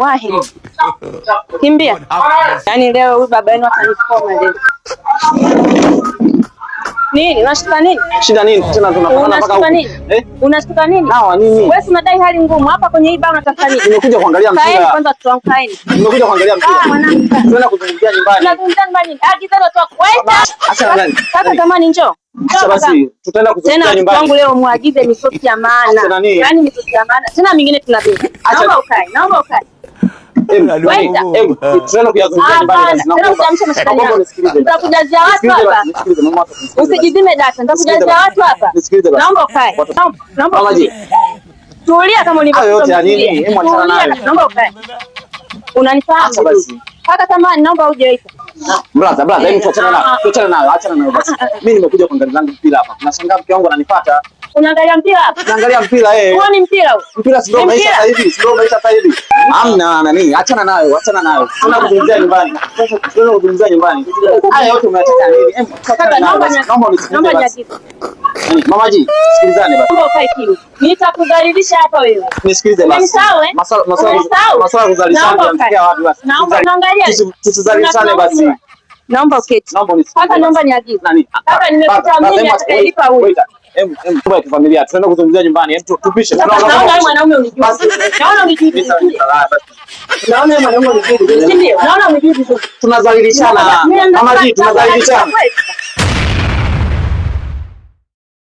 Wahi. Kimbia. Yaani leo huyu baba yenu atanikoma leo. Nini? Unashtuka nini? Shida nini tena tunapambana mpaka Unashtuka huku? nini? Eh? Unashtuka nini? Nawa nini? Wewe si unadai hali ngumu hapa kwenye hii baa unatafuta nini? Nimekuja kuangalia Kaeni mpira. kwanza watoto wangu kaeni. Nimekuja kuangalia Ah, mpira. mwanangu. Kaa. Tunaenda kuzungumzia nyumbani. Tunazungumzia nyumbani nini? Agizeni watu wako. Waita. Acha na nani? Kaka zamani njoo. Njoo Acha kaka. basi, tutaenda Tena kuzungumzia watoto nyumbani. wangu leo muagize misosi ya Acha maana. nani? Yaani misosi ya maana. Tena mingine tunabeba. Acha- Naomba ukae. Naomba ukae. Em, Waita. em, tutaenda kuyazungumzia nyumbani Hapana. basi. Tena Naomba. usiamshe mashetani Naomba yangu. unisikilize. Nitakujazia watu Nisikilize hapa. basi, nisikilize mama watu. Nisikilize basi. Usijizime data. Nitakujazia watu hapa. Nisikilize basi. Naomba ukae. Naomba Mama utulie. ji. Tulia kama ulivyo. Hayo yote ya nini? Hebu achana Tulia, nayo. naomba ukae. Unanifahamu Acha basi. vizuri. Kaka samahani, naomba uje waita. Brother, brother, hebu tuachane nayo. Tuachane nayo, achana nayo basi. Mimi nimekuja kuangalia zangu mpira hapa. Nashangaa mke wangu ananifuata. Unaangalia mpira hapa? Naangalia mpira eh. Huo ni mpira huo. Mpira si ndio Ni maisha mpira? sasa hivi, si ndio maisha sasa hivi. Hamna nani, achana nayo, achana nayo. Tuna kuzungumzia nyumbani. Tuna kuzungumzia nyumbani. Haya yote unayataka nini? Hebu Kaka, tuachane nayo naomba basi. nya- Naomba unisikilize naomba basi. niagize. Nani, Mama G, sikilizane basi. Naomba ukae kimya. Nitakudhalilisha hapa wewe. Nisikilize basi. Umenisahau eh? Maswala maswala Umenisahau? maswala ya kuzalishana Naomba ukae. yanatokea wapi basi? Naomba unaangalia. Tusizalishane basi. Naomba uketi. Naomba unisikilize. Kaka, naomba niagize. Nani? Kaka, nimekuta mimi atakayelipa huyu. Hem, hem, mambo ya kifamilia. Tunaenda kuzungumzia nyumbani. Hem, tupishe. Sasa naona wewe mwanaume unijui. Basi. Naona unijui vizuri. Naona wewe mwanaume unijui vizuri. Si ndio? Naona unijui vizuri. Tunazalilishana. Mimi Mama G, nataka- tunazalilishana. Kweli.